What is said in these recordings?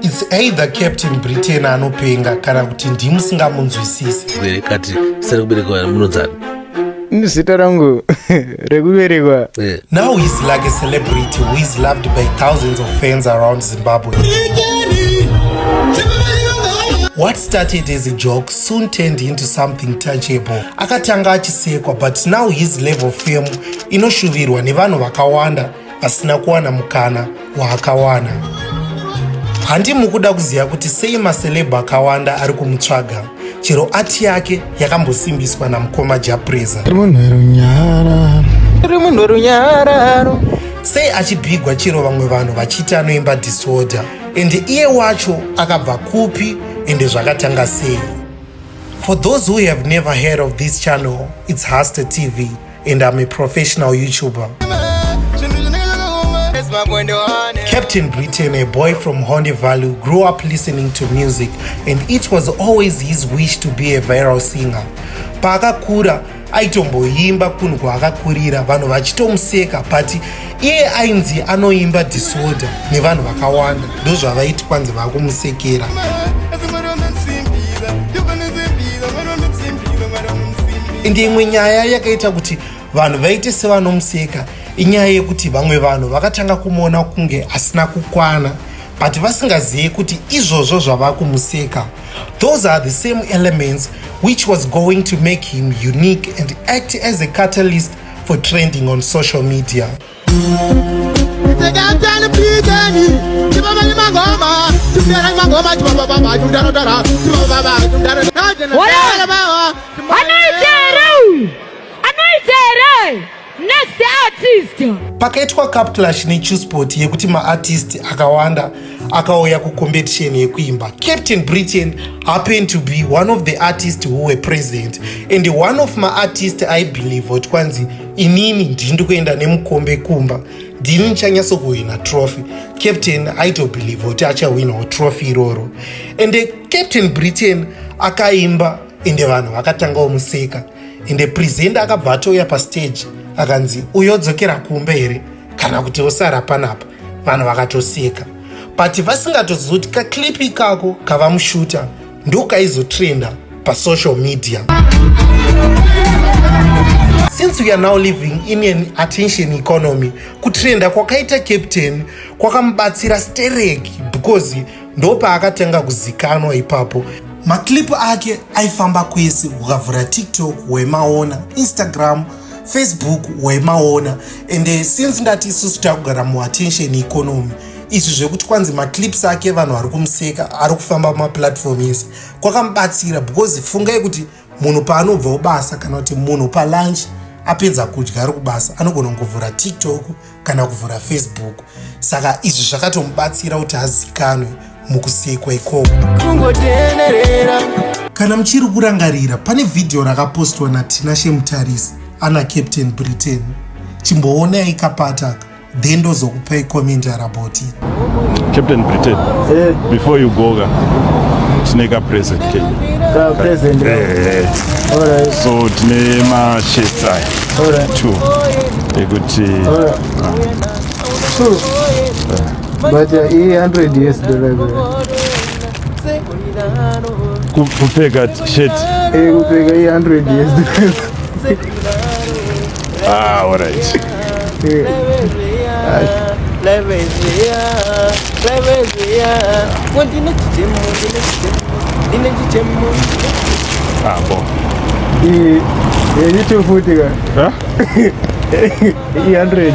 It's either Captain Britain anopenga kana kuti ndimusingamunzwisisi. Kati sere kuberekwa munonzani? Zita rangu rekuberekwa. Now he's like a celebrity who is loved by thousands of fans around Zimbabwe. What started as a joke soon turned into something tangible. Akatanga achisekwa, but now his level of fame inoshuvirwa nevanhu vakawanda vasina kuwana mukana waakawana. Handi mukuda kuziva kuti sei maceleb akawanda ari kumutsvaga, chero ati yake yakambosimbiswa namukoma Jah Prayzah. Ri munhu runyararo. Sei achibhigwa chero vamwe vanhu vachiti anoimba disorder, ende iye wacho akabva kupi, ende zvakatanga sei? For those who have never heard of this channel, it's Haster TV and I'm a professional YouTuber. Captain Britain, a boy from Honde Valley, grew up listening to music and it was always his wish to be a viral singer. Paakakura aitomboimba kunhu kwaakakurira, vanhu vachitomuseka, but iye ainzi anoimba disorder nevanhu vakawanda, ndozvavaiti kwanzi vakumusekera. Ende imwe nyaya yakaita kuti vanhu vaite sevanomuseka inyaya yekuti vamwe vanhu vakatanga kumuona kunge asina kukwana, but vasingazivi kuti izvozvo zvava kumuseka, those are the same elements which was going to make him unique and act as a catalyst for trending on social media. Anoita here uyu? Anoita here? Next artist. Pakaitwa cup clash neChillspot yekuti maartist akawanda akauya kucompetition yekuimba, Captain Britain happened to be one of the artists who were present, and one of maartist aibelieve kuti kwanzi inini ndini kuenda nemukombe kumba, ndini ndichanyatsokuhwina trophy. Captain aitobelieve kuti achahwinawo trophy iroro, and Captain Britain akaimba, ende vanhu vakatangawo museka, ende presenter akabva atouya pastage akanzi, "Uyodzokera kumba here kana kuti usara panapa?" Vanhu vakatoseka, but vasingatozivi kuti kaclip ikako kavamushuta ndokaizotrenda pasocial media. Since we are now living in an attention economy, kutrenda kwakaita Captain kwakamubatsira stereki, because ndopaakatanga kuzikanwa ipapo. Maclip ake aifamba kwese. Ukavhura TikTok waimaona, Instagram, Facebook waimaona. And since ndati isusu takugara muattention economy, izvi zvekuti kwanzi maclips ake vanhu vari kumuseka ari kufamba mumaplatform ese kwakamubatsira, because fungai kuti munhu paanobvawo basa kana kuti munhu palunch apedza kudya ari kubasa, anogona kungovhura TikTok kana kuvhura Facebook. Saka izvi zvakatomubatsira kuti azikanwe mukusekwa ikoko. Kana muchiri kurangarira, pane vhidhiyo rakapostwa naTinashe Mutarisi ana Captain Britain. Chimboonai kapataka, then ndozokupai commentary about it. Captain Britain, before you go ka, tine ka present kenyu. Ka present? Eh. Alright. So tine mashirts aya two ekuti Two. But i 100 US dollar. Kupfeka shirt? Eh, kupfeka i 100 US dollar. Ah, alright. Eh. Ah, bo. I eh 240 ka. Huh? I 100.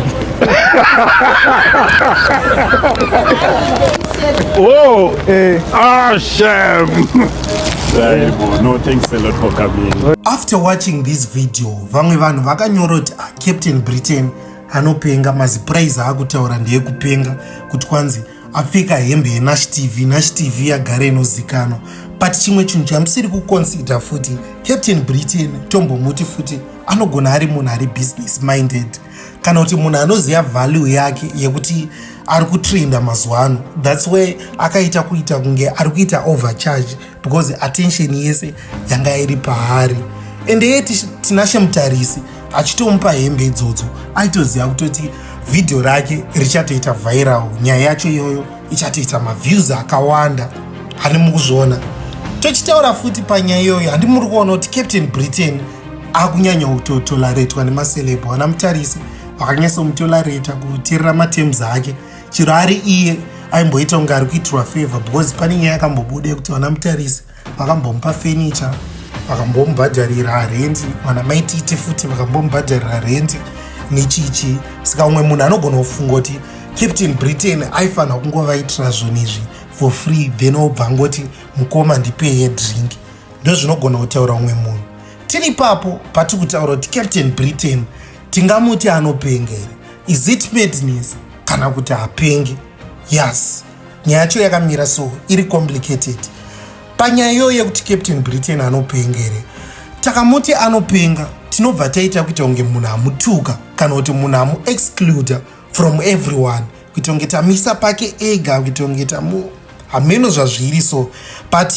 Oh. Eh. Ah, shame. Right, bo. No, thanks a lot for coming. After watching this video, vamwe vanhu vakanyora kuti, "Ah, Captain Britain anopenga, maziprice aakutaura ndeyekupenga, kuti kwanzi apfeka hembe yeNash TV." Nash TV yagara inozikanwa, but chimwe chinhu chamusiri kuconsider futi, Captain Britain tombomuti futi anogona ari munhu ari business minded, kana kuti munhu anoziva value yake yekuti ari kutrenda mazuva ano. That's why akaita kuita kunge ari kuita overcharge, because attention yese yanga iri paari. Ende iye Tinashe Mutarisi achitomupa hembe idzodzo, aitoziva kutoti Vhidhiyo rake richatoita viral, nyaya yacho iyoyo ichatoita maviews akawanda. Hani mukuzviona? Tochitaura futi panyaya iyoyo, handi muri kuona kuti Captain Britain akunyanya kutotoleratwa nemaceleb? Vana Mutarisi vakanyatsomutolerata, kuteerera matems ake, chero ari iye aimboita kunge ari kuitirwa favor, because pane nyaya yakambobuda yekuti vana Mutarisi vakambomupa furniture, vakambomubhadharira rendi, vana Maititi futi vakambomubhadharira rendi nechichi. Saka umwe munhu anogona kufunga kuti Captain Britain aifanira kungovaitira zvinhu izvi for free, then obva angoti, "Mukoma, ndipeye drink." Ndo zvinogona kutaura umwe munhu. Tiri ipapo pati kutaura kuti Captain Britain tingamuti anopenga here? Is it madness kana kuti hapengi? Yes, nyaya yacho yakamira so, iri complicated. Panyaya iyoyo yekuti Captain Britain anopenga here, takamuti anopenga, tinobva taita kuita kunge munhu amutuka kana kuti munhu amuexcluda from everyone, kuita kunge tamisa pake ega, kuita kunge tamu hameno zvazviri. So, but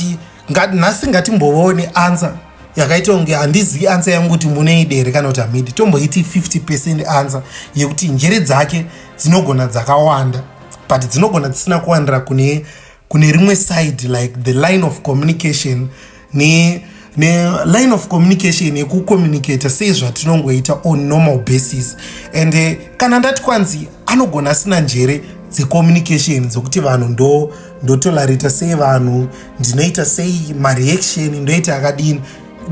nhasi ngatimbovaone answer yakaita kunge, handizivi answer yangu kuti munoida here kana kuti hamidi. Tomboiti 50% answer yekuti njere dzake dzinogona dzakawanda, but dzinogona dzisina kuwandira kune rimwe side, like the line of communication, ne line of communication yekucommunicata sei zvatinongoita on normal basis. And kana ndati kwanzi anogona asina njere dzecommunication, dzokuti vanhu ndo ndotolerata sei vanhu, ndinoita sei mareaction, ndoita akadini,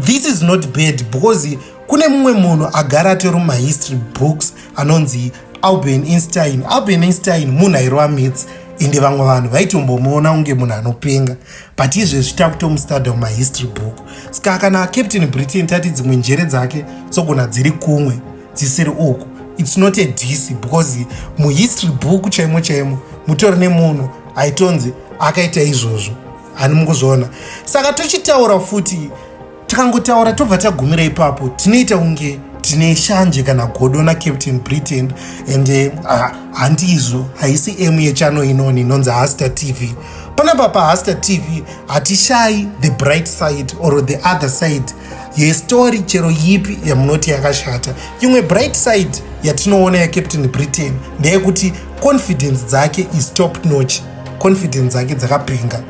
this is not bad, because kune mumwe munhu agara atori mumahistory books anonzi Albert Einstein. Albert Einstein munhu airova maths, ende vamwe vanhu vaitombomuona kunge munhu anopenga, but izvezvi takutomustada mumahistory book. Saka kana Captain Britain tati dzimwe njere dzake dzogona dziri kumwe, dzisiri uku, it's not a diss, because muhistory book chaimo chaimo mutori nemunhu aitonzi akaita izvozvo. Hani mukuzviona? Saka tochitaura futi, tikangotaura tobva tagumira ipapo, tinoita kunge tine shanje kana godo naCaptain Britain, and handizvo, haisi aim yechannel inoni inonzi Haster TV. Panapa paHaster TV hatishayi the bright side or the other side yestory, chero yipi yamunoti yakashata. Imwe bright side yatinoona yaCaptain Britain ndeyekuti confidence dzake is top notch. Confidence dzake dzakapinga,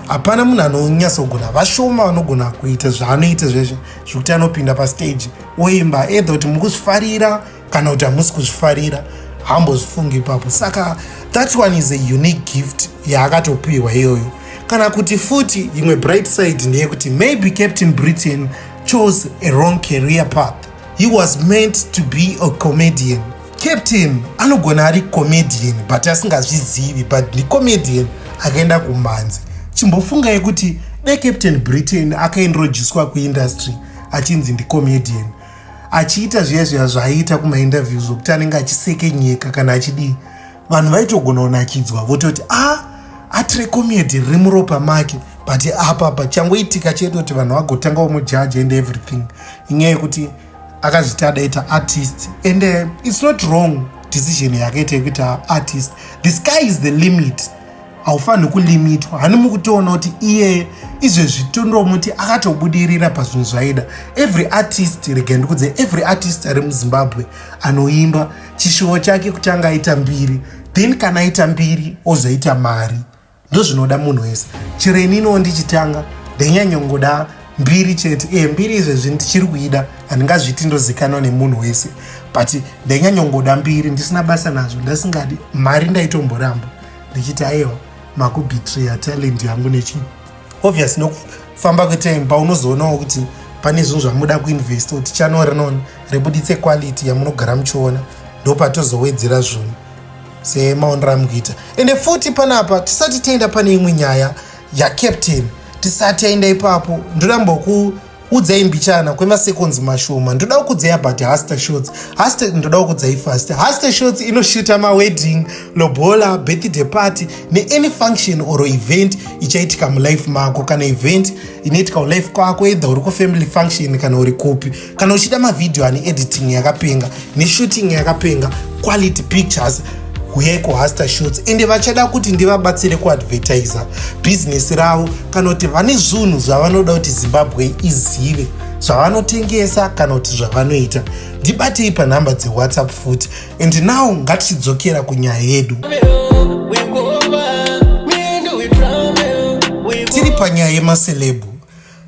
hapana munhu anonyatsogona, vashoma vanogona kuita zvaanoita zveshe, zvekuti anopinda pastage oimba, either kuti mukuzvifarira kana kuti hamusi kuzvifarira, haambozvifungi ipapo. Saka that one is a unique gift yaakatopiwa iyoyo. Kana kuti futi imwe bright side ndeyekuti maybe Captain Britain chose a wrong career path. He was meant to be a comedian. Captain anogona ari comedian but asingazvizivi, but ndicomedian akaenda kumhanzi. Chimbofungai kuti dai Captain Britain akaintroducwa kuindustry achinzi ndicomedian, achiita zviya zviya zvaiita kumainterviews, zvokuti anenge achisekenyeka kana achidii, vanhu vaitogona kunakidzwa, vototi a ah, atire comedy riri muropa make. But apa pachangoitika chete kuti vanhu vagotanga vomujudge and everything, inyaya yekuti akazviti adaita artist. And it's not wrong decision yakaita yekuita artist. The sky is the limit, haufaniri kulimitwa. Hani mukutoona kuti iye izvezvi tondomuti akatobudirira pazvinhu zvaida? Every artist, rega ndikudze, every artist ari muZimbabwe anoimba, chishuwo chake kutanga aita mbiri, then kana aita mbiri ozoita mari. Ndozvinoda munhu wese. Chero ininiwo ndichitanga ndainyanyongoda mbiri chete. Mbiri izvezvi ndichiri kuida, handingazviti ndozikanwa nemunhu wese, but ndainyanyongoda mbiri, ndisina basa nazvo, ndasingadi mari, ndaitomboramba ndichiti aiwa, makubetreya talent yangu nechii. Obvious, nokufamba kwetime paunozoonawo kuti pane zvinhu zvamuda kuinvesta kuti channel rinoni ribuditse quality yamunogara muchiona, ndopatozowedzera zvinhu semaonero amukuita. Ende futi panapa, tisati taenda pane imwe nyaya yacaptain, tisati taenda ipapo, ndoda mbokuudzai mbichana kwemasekonzi mashoma. Ndoda kukudzai about Haster Shots. Haster, ndoda kukudzai fast. Haster Shots inoshuta mawedding, lobola, birthday party neany function or event ichaitika mulife mako, kana event inoitika mulife kwako, either uri kufamily function kana uri kupi. Kana uchida mavhidhiyo ane editing yakapenga neshooting yakapenga, quality pictures, huyai kuHaster Shots. Ende vachada kuti ndivabatsire kuadvertisa bhizinesi ravo, kana kuti vane zvinhu zvavanoda kuti Zimbabwe izive. Zvavanotengesa kana kuti zvavanoita, ndibatei panhamba dzeWhatsApp futi. And now ngatichidzokera kunyaya yedu. Tiri panyaya yemaceleb.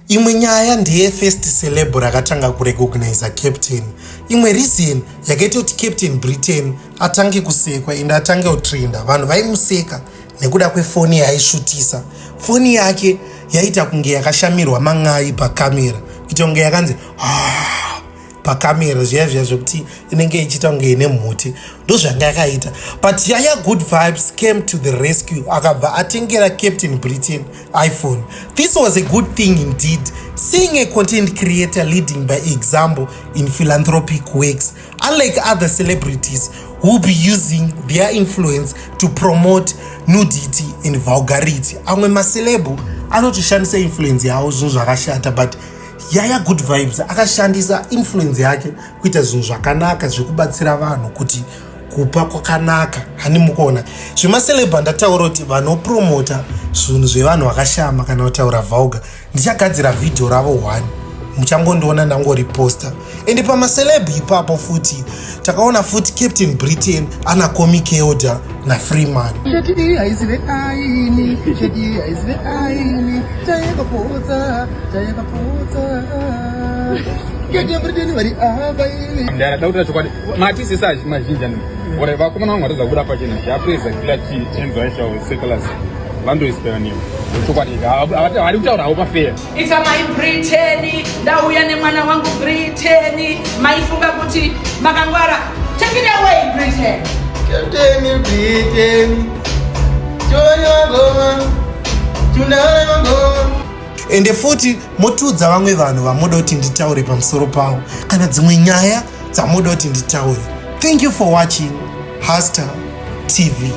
Imwe nyaya ndeye first celeb rakatanga kurecogniza Captain. Imwe reason yakaita kuti Captain Britain atange kusekwa ende atange kutrenda, vanhu vaimuseka nekuda kwefoni yaaishutisa. Foni yake yaita kunge yakashamirwa man'ai pakamera, kuita kunge yakanzi ah, pakamera zviya zviya zvekuti inenge ichiita kunge ine mhuti. Ndozvanga yakaita. But Yaya Good Vibes came to the rescue, akabva atengera Captain Britain iPhone. This was a good thing indeed, seeing a content creator leading by example in philanthropic works, unlike other celebrities who be using their influence to promote nudity and vulgarity. Amwe maceleb anotoshandisa influence yavo zvinhu zvakashata, but Yaya Good Vibes akashandisa influence yake kuita zvinhu zvakanaka zvekubatsira vanhu, kuti kupa kwakanaka. Hani mukuona zvemaceleb andataura kuti vanopromota zvinhu zvevanhu vakashama kana kutaura vulgar, ndichagadzira vhidhiyo ravo 1, muchangondiona ndangoriposta. Ende pamaceleb ipapo futi takaona futi Captain Britain ana Comic Elder naFreeman. Cheti haizive aini, cheti haizive aini, tayakapotsa, tayakapotsa. Kete Britain vari ava ini. Ndara chokwadi, maartist ese mazhinji ano ore vakomana vangu vatadza kubuda pachena. Japresa, Killer T, Enzo Aisha, Seculas vandoispera newo chokwadi, havari kutaura havo pafeya. Isa mai Britain, ndauya nemwana wangu Britain. Maifunga kuti makangwara. Take it away, Britain. Captain Britain, Johnny Wangoma, Tundara Wangoma. Ende futi motiudza vamwe vanhu vamoda kuti nditaure pamusoro pavo kana dzimwe nyaya dzamoda kuti nditaure. Thank you for watching Haster TV.